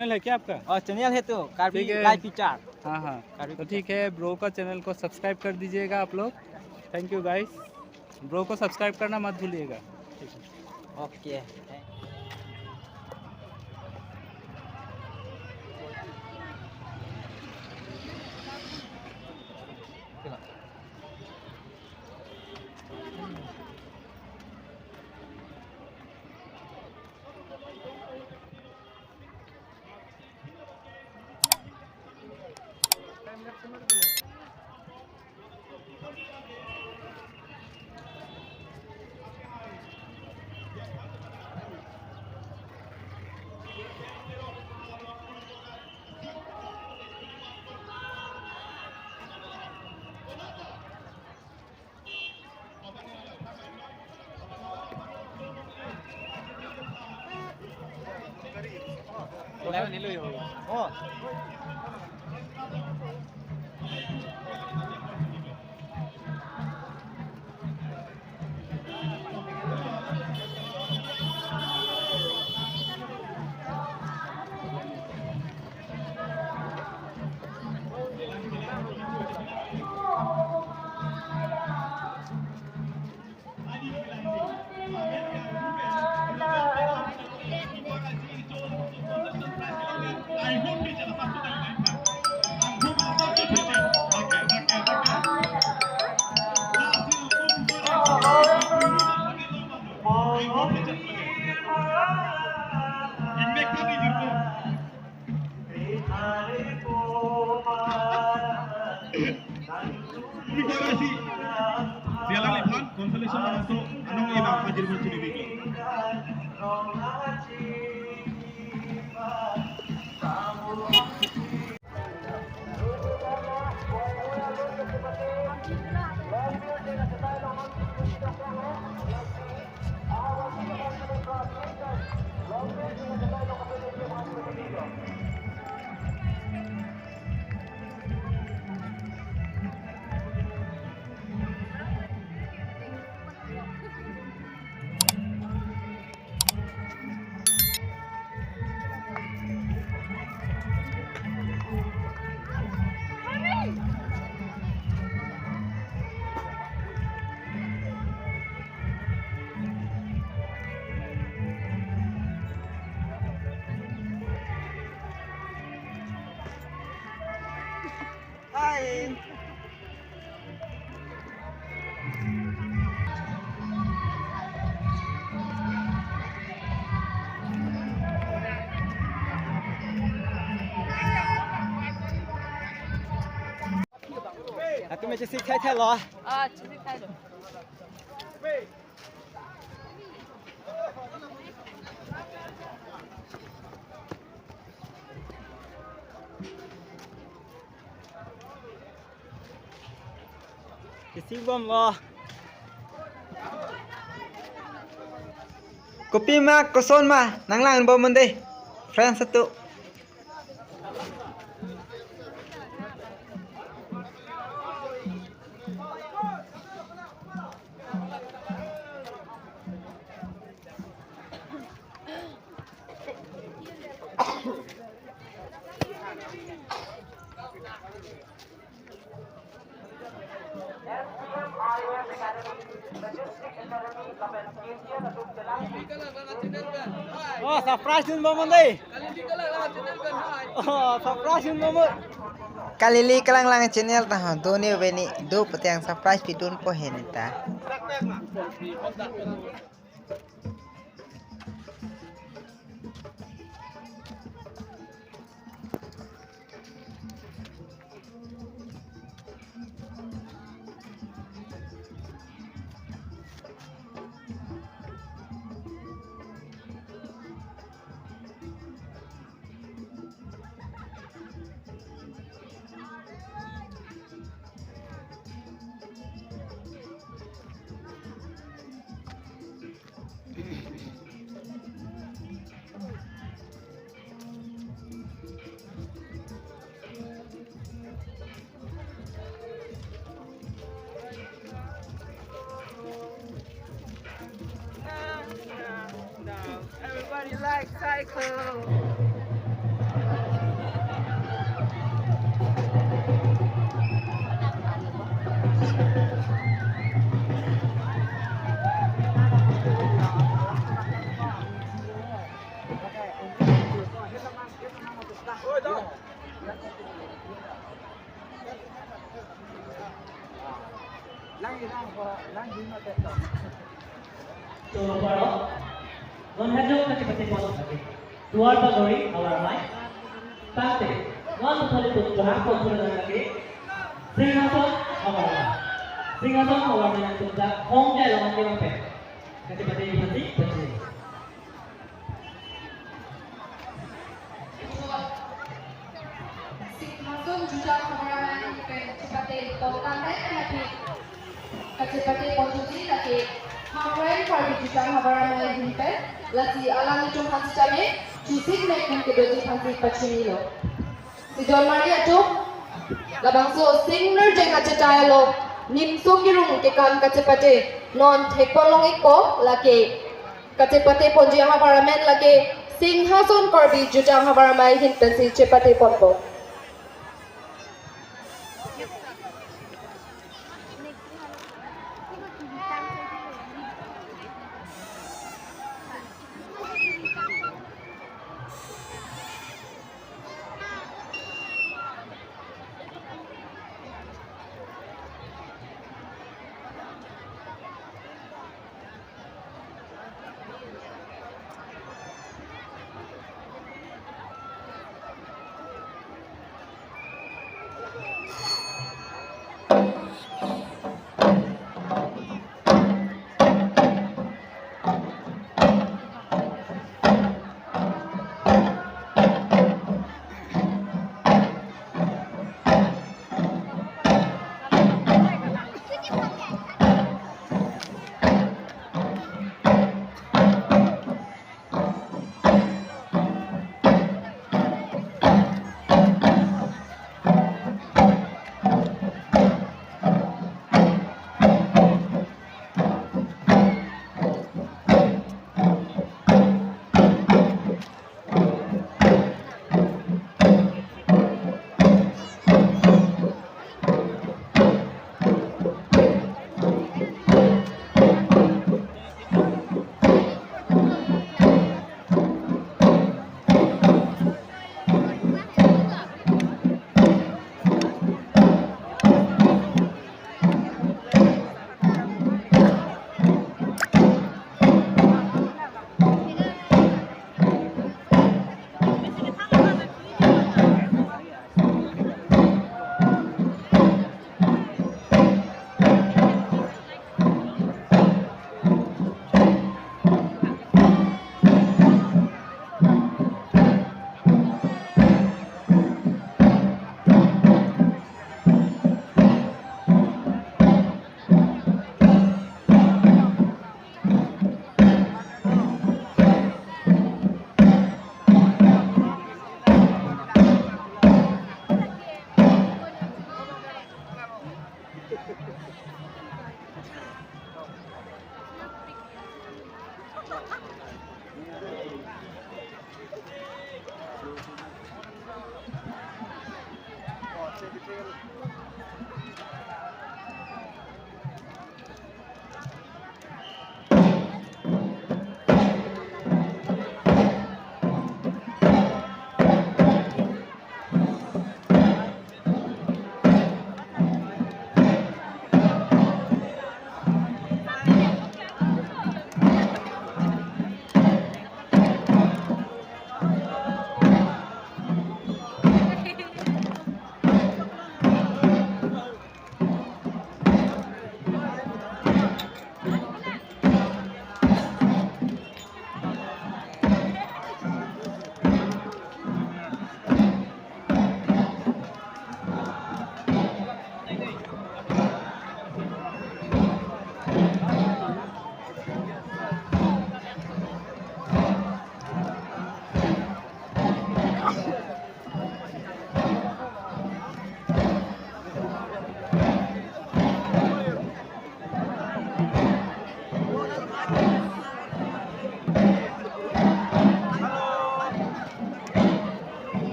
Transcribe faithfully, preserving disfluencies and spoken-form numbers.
चैनल है क्या आपका? और चैनल है तो कार्बी ठीक है। Live feature. हाँ, हाँ। कार्बी तो फीचर। ठीक है, ब्रो का चैनल को सब्सक्राइब कर दीजिएगा आप लोग। Thank you guys. ब्रो को सब्सक्राइब करना मत भूलिएगा। ठीक है। Okay. Terima kasih. Sialang iphan, consolation laso anong ina pajir mo chini biki. Hai. Latum me chesik thai thai lo. Ah, chesik thai lo. Chesik bom lo. Kopima, kosonma nanglangdun bom mande, friends atum. Oh, surprise dun bom mande. Oh, surprise dun bom. Kalili Kalanglang channel ta ho, doni beni, do putang surprise pidunpo henita. Everybody like cycle. Choro paro, non hajok kachepate pon lake Duar Bagori havar amei. Tangte non puthot ilitum johang pon surat lake Singhason havar amei. Singhason havar amei nangtum ta hong jai long ke mape kachepate iphansi pachini. Singhason Jutang Havar Amei ahin pen chepate pon tangte, kachepate pon thuji lake Hangren Karbi Jutang Havar Amei ahin pen. Lasi alanglitum aphan sitame chesik mek pen kedoji aphansi pachinilo. Sidon mari atum, labangso Sing Nerjeng achetai along nimsung kirung kekam kachepate non thek pon long ikpo. Lake kachepate ponji ahavar amen lake Singhason Karbi Jutang Havar Amei ahin pensi chepate ponpo.